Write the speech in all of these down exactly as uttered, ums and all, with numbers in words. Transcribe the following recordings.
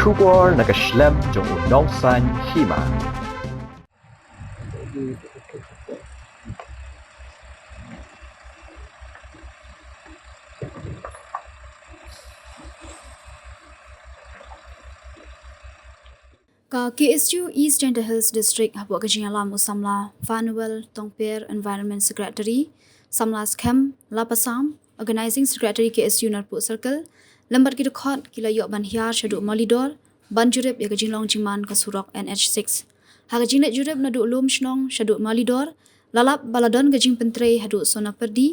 Khubor na ka shlem jong u nongsaiñ hima. Ka K S U East Jaintia Hills District hapoh ka jingïalam u samla Fanuel Tongper, Environment Secretary, samla Skhem Lapasam, Organizing Secretary K S U Narpuh Circle, lem bad ki dkhot ki la ïoh ban hiar shaduh Malidor ban jurip ïa ka jinglong jingman ka surok N H six. Ha ka jingleit jurip naduh Lumshnong shaduh Malidor, la lap ba la don ka jingpyntrei haduh Sonapyrdi,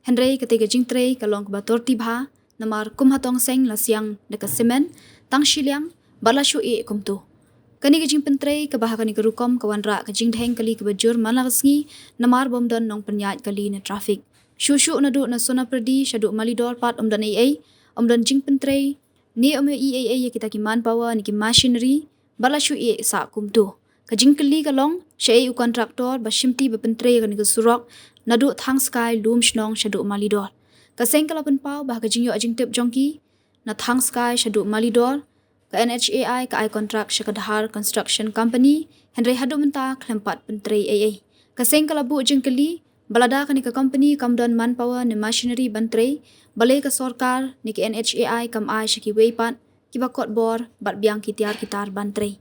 hynrei katei ka jingtrei ka long kaba torti bha, namar kum ha Tongseng la siang da ka simen tang shiliang bad la shu ïeh kumto. Kane ka jingpyntrei kaba ha kane ka rukom ka wanrah ka jingdheng kali kaba jur man la ka sngi, namar bym don nongpynïaid kali ne traffic. Shuh shuh naduh na Sonapyrdi shaduh Malidor pat ym don ei ei, ym don jingpyntrei ne ym ïohi ei ei ïa kita ki manpower ne ki machinery, bad la shu ïeh sah kumto. Ka jingkylli ka long, shaei u kontraktor ba shimti ba pyntrei ïa kane ka surok naduh Thangskai Lumshnong shaduh Malidor. Ka seng ka la pynpaw ba ha ka jingïoh jingtip jong ki na Thangskai shaduh Malidor, ka N H A I ka ai kontrak sha ka Dhar Construction Company, hynrei haduh mynta khlem pat pyntrei ei ei. Ka seng ka la buh jingkylli ba lada kane ka company kam don manpower ne machinery ban trei, balei ka sorkar ne ka N H A I kam ai sha kiwei pat kiba kot bor bad biang ki tiar ki tar ban trei.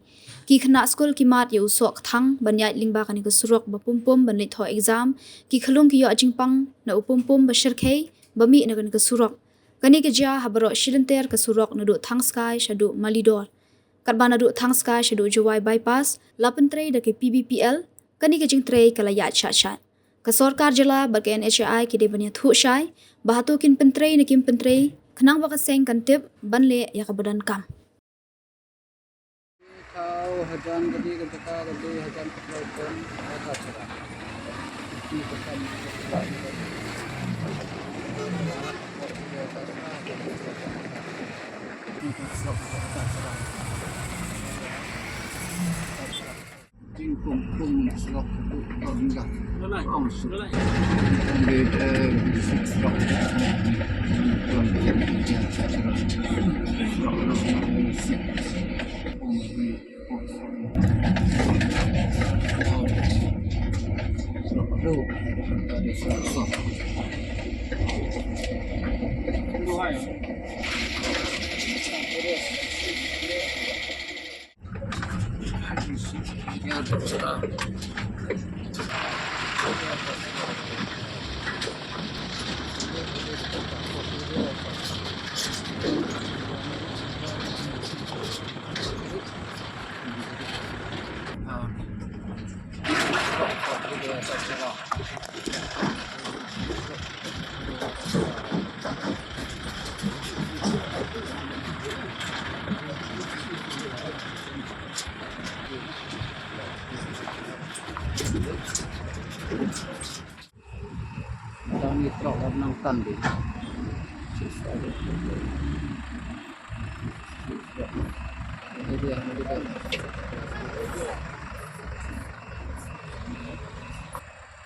Ki khynnah skul ki mad ïa u soh kthang ban ïaid lyngba kane ka surok ba pum pum ban leit thoh exam, ki khyllung ki ïoh jingpang na u pum pum ba shyrkhei ba mih na kane ka surok. Kane ka jia ha baroh shi lynter ka surok naduh Thangskai shaduh Malidor. Katba naduh Thangskai shaduh Jowai Bypass la pyntrei da ka P B P L, kane ka jingtrei ka la ïaid shah shah. Ka sorkar jylla bad ka N H A I ki dei ban ïathuh shai ba hato kin pyntrei ne kim pyntrei, khnang ba ka seng kan tip ban leh ïa kaba donkam. Dang ïa trok ap nang tan dei.